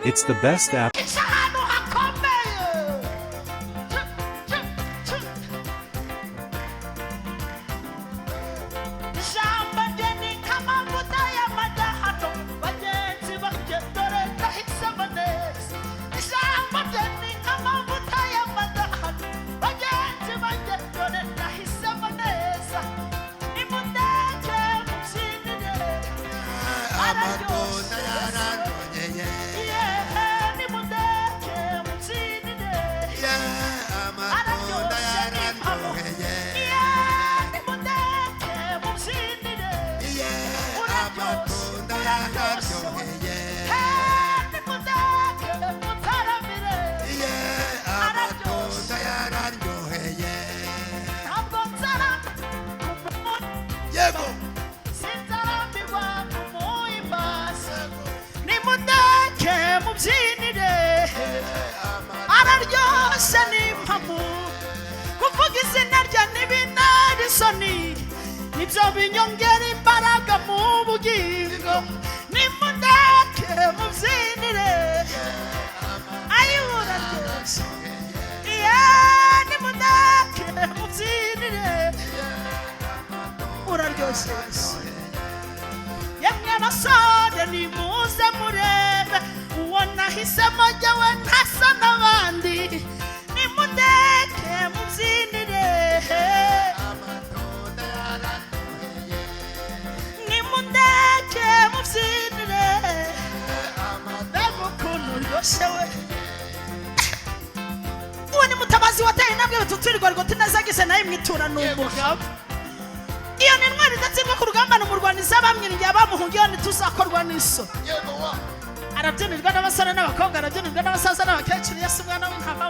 It's the best app. It's ahantu hakomeye. Ijambo rye ni nk'amavuta y'amadahano, bagenzi banjye dore ndahisemo neza. Ijambo rye ni nk'amavuta y'amadahano, bagenzi banjye dore ndahisemo neza. Nimundeke mubyinire, Amatunda araryoshye. Yararyoheye. Yeee, nimundeke mubyinire. Yeah, amatunda yararyoheye. Yeee, nimundeke mubyinire. Yeah, amatunda yararyoheye. Hey, nimundeke mutaramire. Yeah, amatunda yararyoheye. Ntabwo nzara Yego. sinzarambirwa kumuhimbaza. Nimundeke mubyinire, araryoshye n'impamu. Kuvuga izina rye ntibintera isoni, nibyo binyongera imbaraga mu bugingo. Nimundeke mubyinire, ayibura ryoshye. Iye, nimundeke mubyinire, uraryoshye Yesu. Yemwe basore, nimuze murebe uwo nahisemo jyewe, ntasa n'abandi. Nimundeke mubyinire. Amatunda yararyoheye. Nimundeke mubyinire, mbega ukuntu uryoshye we! Uwo ni mutabazi wateye intambwe batuturirwa rwose neza nawe mwitura ni umugabo. Iyo ni intwari idatsindwa ku rugamba, ni umurwanizi abamwiringiye abamuhungiyeho ntituzakorwa n'isoni. Yego wa. Arabyinirwa n'abasore n'abakobwa, arabyinirwa n'abasaza n'abakecuru. Yesu umwana w'intama.